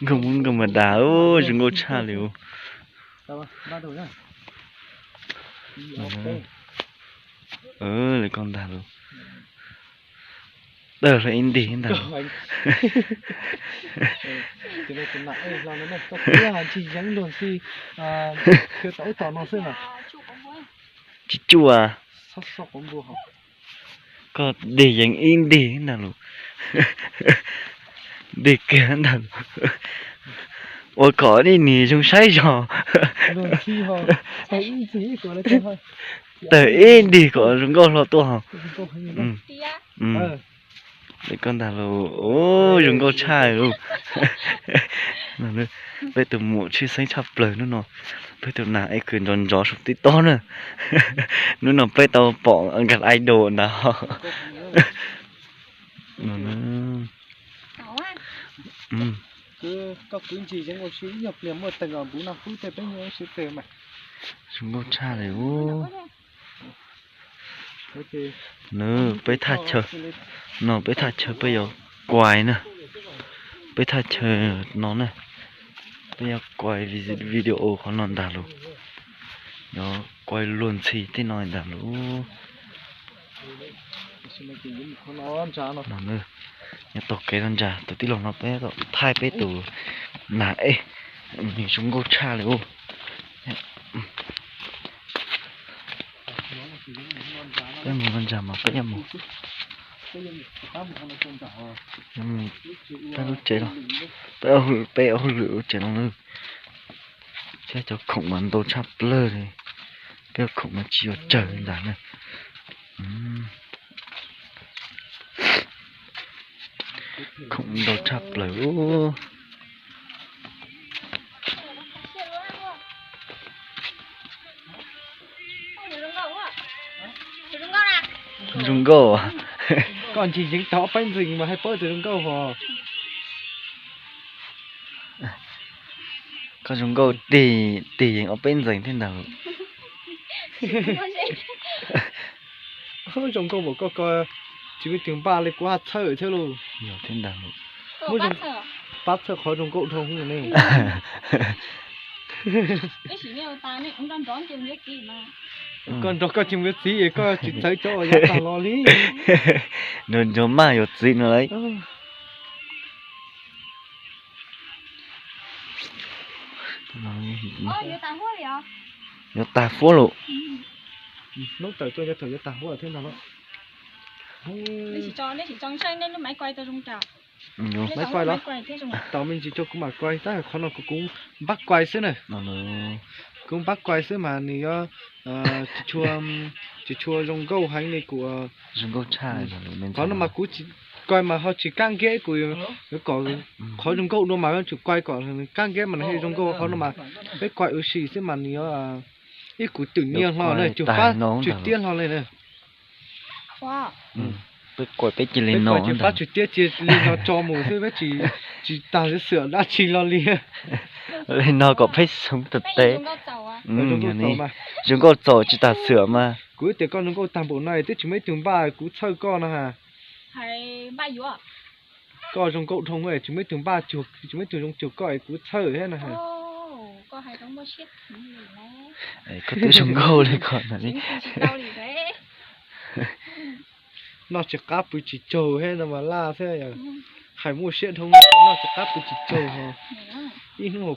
Nkauj Hmoob nkauj mas dag, zoo nkauj tshaj li. Lawv koj ntag lauj. Tawg hlo ib ntig ntag. Tsis cuaj. Koj dig yees ib ntig ntag lauj. Dig kiag ntag lauj. Ua kom ib nig zoo saib zog. Tawg ib ntig kom zoo nkauj hlo tuaj ho. Koj ntag lauj, zoo nkauj tshaj lauj. Peb tus muam tshwj xeeb tshaj plaws hnub no. Peb tus nas ej khwv nrov nrov saum TikTok na. Hnub no peb tau pom Nkaj Idol ntag. Zoo nkauj tshaj li ub. Nws peb thaj chaw no, peb thaj chaw peb yuav kuais na. Peb thaj chaw no na, peb yuav kuais video qhov no ntag lauj. Yuav kuais luag ntxhi tej no ntag lauj. Nyob tau kev no ntsa, tus tij laug no peb thaij peb tus nas ej, nws zoo nkauj tshaj li ub. Peb mus no ntsa mas peb yuav mus, peb lub tsev no, peb, peb hauj lwm lub tsev no na. Thiab cov khoom mas ntau tshaj plaws li, peb khoom mas tsis yuav tsawg ntag na. Khoom ntau tshaj plaws. Zoo nkauj. Koj ntsis yeev tau ob peb ntxees mas hais paub tias zoo nkauj hos. Koj zoo nkauj tig, tig yeev ob peb ntxees thiab ntag. Zoo nkauj npaum koj ko, tsis muaj tus npaj li kuv haj txhawj thiab lauj. Yog thiab ntag. Muab pab txhawj qhov zoo nkauj dhau ne. Koj nrog koj tsis muaj txiv, koj tsis txawv cov uas yav tag los li. Nrog, nrog maj yuav txiv no lauj. Yuav tag fuab lauj. Hnub tawm tuaj yuav thaum yuav tag fuab thiab ntag lauj. Maiv kuais los? Tau me ntsis rau kuv mam kuais, tab qhov no kuv, kuv npab kuais xwb na. Kuv npab kuais xwb mas nws yuav tsis tshua zoo nkauj heev li kuv. Qhov no mas kuv tsis kuais mas ho tsis kab nkeeb, kuv yuav kom qhov zoo nkauj dua mas yuav tsum kuais kom kab nkeeb mas nws thiaj zoo nkauj. Qhov no mas peb kuais ua si xwb mas nws yuav ib kuv twm nyiaj hlo na, cug pab tsw tiab hlo li na. Peb kuais peb cia li no, pab tsw tiab cia li no tso mus xwb, peb tsis, tsis tag xwm dab tsi lo li. Li no kom peb xub teb teb. Zoo nkauj txaus tsis tag xwm mas. Kuv tias koj zoo nkauj tag npaum no twb tsis muaj ib tug npaj kuv txhawj koj no ha. Koj zoo nkauj dhau, tsis muaj ib tug npaj cuag, tsis muaj ib tug zoo cuag koj es kuv txhawj thiab na. Koj twb zoo nkauj li ko na. Noj tsis qab pw tsis tsaug thiab no mas laj thiab. Hais muaj siab dhau, noj tsis qab pw tsis tsaug ho. Ib hnub hauv